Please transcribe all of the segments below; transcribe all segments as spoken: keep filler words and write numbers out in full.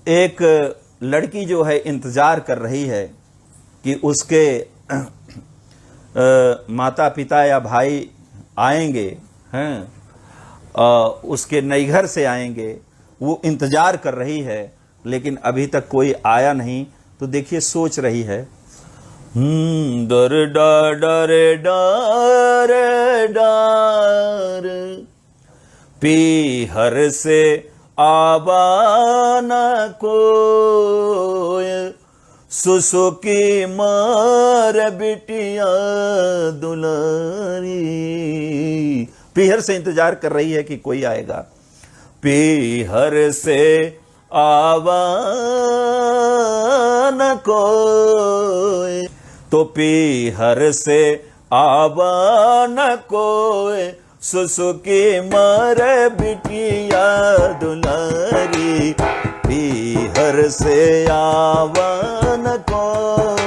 एक लड़की जो है इंतजार कर रही है कि उसके अ, माता पिता या भाई आएंगे, हैं, अ, उसके नैघर से आएंगे, वो इंतजार कर रही है, लेकिन अभी तक कोई आया नहीं। तो देखिए, सोच रही है। हम्म, डर डर डर डर डर, पीहर से आवा न कोय, सुसुकी मार बिटिया दुलारी। पीहर से इंतजार कर रही है कि कोई आएगा। पीहर से आवा न कोय, तो पीहर से आवा न कोय, सुसुकी मार बिटिया दुलारी। पीहर से आवा न कोय,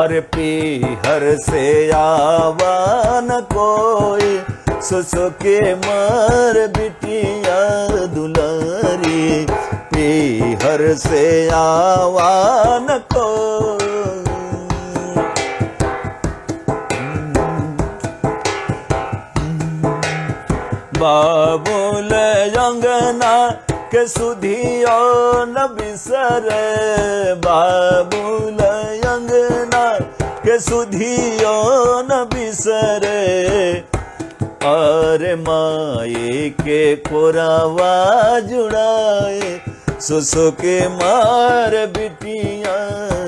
अरे पीहर से आवा न कोय, सुसुकी मार बिटिया दुलारी। पीहर से आवा न कोय। बाबुल अंगना के सुधियो न बिसरे, बाबुल अंगना के सुधियो न बिसरे। अरे माई के कोरावा जुड़ाए, सुसुकी मार बिटिया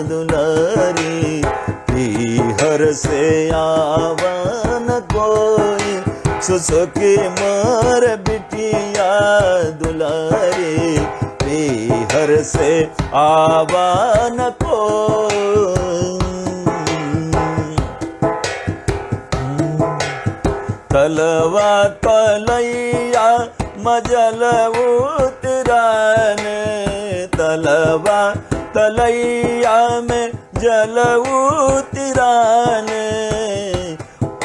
दुलारी। पीहर से आवा न कोय, सुसुकी मार बिटिया दुलारी। पीहर से आवा न कोय। तलवा तलैया में जल उतरान, तलवा तलैया में जल उतरान।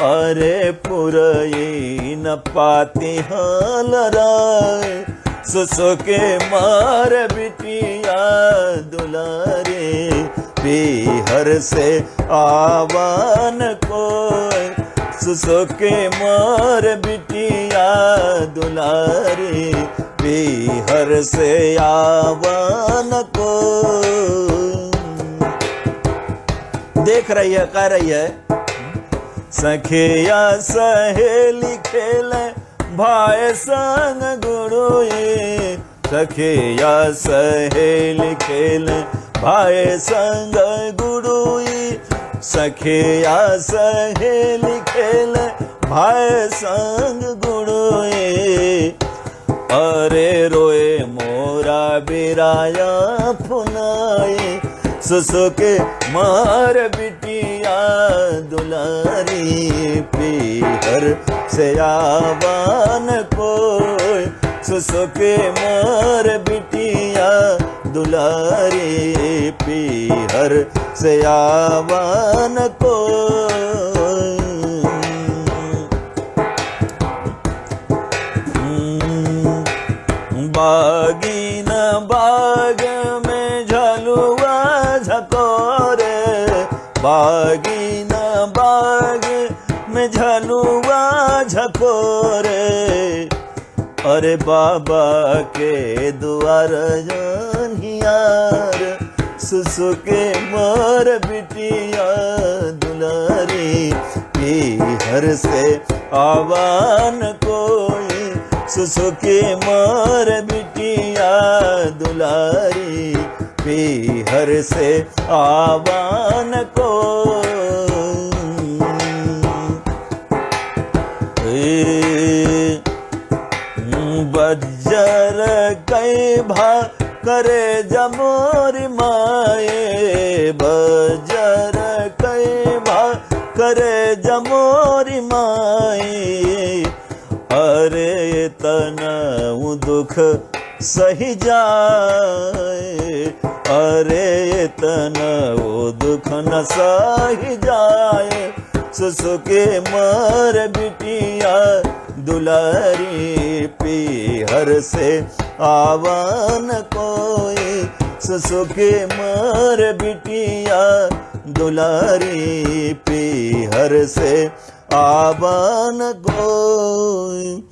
अरे पुरई न पाती हाल राय, सुसुकी मार बिटिया दुलारी। पीहर से आवा न कोय, सुसुकी मार बिटिया दुलारी। पीहर से आवा न कोय। देख रही है, कह रही है, सखिया सहेली खेले भाई संग गुड़ुई, सखिया सहेली खेले भाई संग गुड़ुई, सखिया सहेली खेले भाई संग गुड़ुई। अरे रोए मोरा बिराया फुनाई, सुसुकी मार बिटिया दुलारी। पीहर से आवा न कोय, सुसुकी मार बिटिया दुलारी। पीहर से आवा न कोय। बागी न बाग में झलुआ झकोरे, बागी न बाग में झलुआ झकोरे। अरे बाबा के दुआर जानियार, सुसुकी मार बिटिया दुलारी। पीहर से आवा न कोय, सुसुकी मार बिटिया दुलारी। पीहर से आवा न कोय। ए, बज्जर कई भा करे जमोरी माए, बज्जर कई भा करे जमोरी माए। अरे तनऊ दुख सही जाए, अरे तनऊ दुख न सही जाए। सुसुके मोर बिटिया दुलारी, पीहर से आवा न कोई। सुसुके मोर बिटिया दुलारी, पीहर से आवा न कोई।